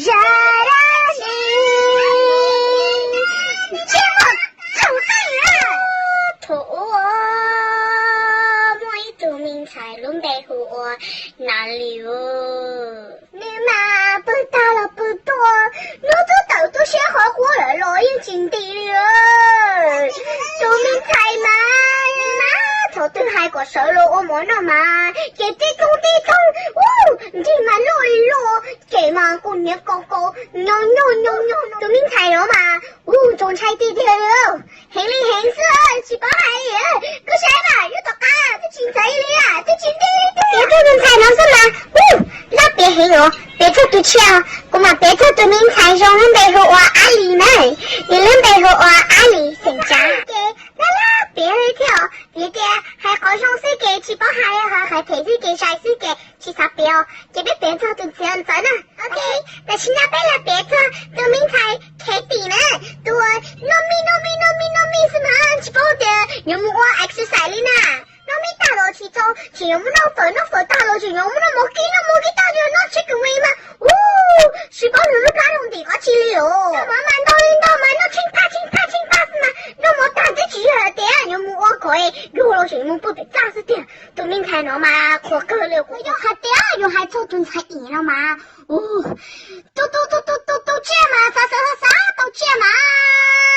Zaj dab neeg tsiaj mos txaus tawj. Thaum ub muaj ib tug me ntxhais lub npe hu ua Nas Lis. Nws mas pw tag los pw tuaj, hnub twb tawm tuaj siab qhov quav lawm los yeej tsis nti li. Tus me ntxhais mas, thaum twg hais kom sawv los ua mov noj mas ces tib toog tib toog, ub, nrig mas loj li loj, ces mas kuj niam kaus kaus, nyo nyo nyo nyo. Tus me ntxhais no mas, ub, txaus ntshai tiag tiag li. Heev li heev xwb, tsis paub hais li. Koj saib mas, yus tom qab twb tsis ntxhais li, twb tsis nti li. Piav txog tus ntxhais no xwb mas, ub, laj piav heev os. Piav txog tus tshiab, kuv mam piav txog tus me ntxhais zoo lub npe hu ua Ab Lis na. Nws lub npe hu ua Ab Lis xeem Tsav. Ces laj laj piav li thiab os, piav tias hais qhov zoo xwb ces tsis paub hais, hais phem xwb ces zais xwb ces tsis xav piav os. Ces peb piav txog tus ntxhais ntxawm na. Ok, tam sim no peb los piav txog tus me ntxhais Katie na. Tus noj mij noj mij noj mij noj mij xwb mas tsis paub tias yuav mus ua exercise li na. Noj mij tag los tsis txaus, tseem yuav mus noj fawm, noj fawm tag los tseem yuav mus noj mov kib, noj mov kib tag yuav noj chicken wing mas, ub, tsis paub nws lub plab zoo ntim qhov tsi li os. Noj mov mas ntau li ntau mas noj tsheej phaj tsheej phaj tsheej phaj xwb mas noj mov tag twb tsis yog hais tias yuav mus ua kom yuag los tseem mus pw pem txaj xwb tiag. Tus me ntxhais no mas qhuav kawg li. Kuv yog hais tias yus hais txog tus ntxhais Ib no mas, ub, tu tu tu tu tu tu tsiaj mas xav xav xav xav tau tsiaj mas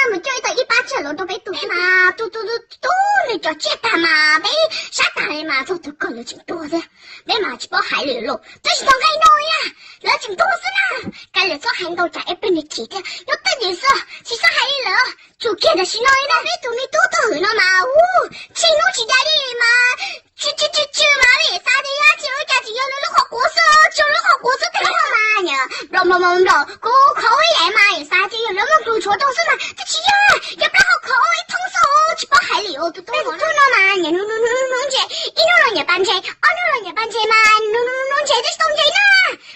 mus coj ib tau ib pab tsiaj los rau peb tu mas tu tu tu tu nws cov tsiaj tag mas peb sab tag li mas txog tus kawg lawv tseem tuag thiab. Peb mas tsis paub hais li los twb tsis tau nqaij noj li na, lawv tseem tuag xwb na. Kav liam txhob hais ntau tsam ib pliag nws chim thiab. Nyob twj ywm xwb, tsis txhob hais li lawm, tsum kiag tam sim no li na. Peb tus me tub tuag hwm no mas, ub, txij hnub tsis dai li mas tsw tsw tsw tsw mas peb xav tias yog tsis ua cas tseem yog nws lub qhov quav xwb, tsis yog lub qhov quav xwb tiag mas nyiam nplom nplom nplom kuv khov ib yam mas xav tias yog lub muag plhus tshuav rau xwb mas twb tsis yog, yog plab hauv khov ib thoob xwb, tsis paub hais li os. Tus tub no mas nyiam hnub hnub hnub ntses, ib hnub los nyiam pas ntses, ob hnub los nyiam pas ntses mas hnub hnub ntses twb tsis tau ntses na.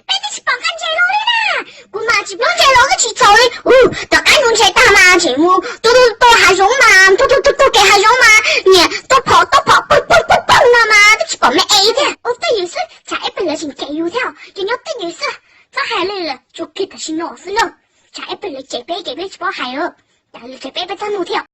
Peb twb tsis pom qab ntses los li na. Kuv mas tsis pom ntses los twb tsis txaus li. Ub, tom qab ntses tag mas tseem mus tua tua hav zoov mas, tua tua tua tua kev hav zoov mas, niam tua phom tua phom pawg pawg pawg pawg no mas twb tsis pom me es thiab. Ua twj ywm xwb, tsam ib pliag lawv tseem cem yus thiab. Ces nyob twj ywm xwb, txhob hais li lawm, tsum kiag tam sim no xwb na. Tsam ib pliag lawv cem peb ces peb tsis paub hais. Cas lawv cem peb peb txhob nug thiab.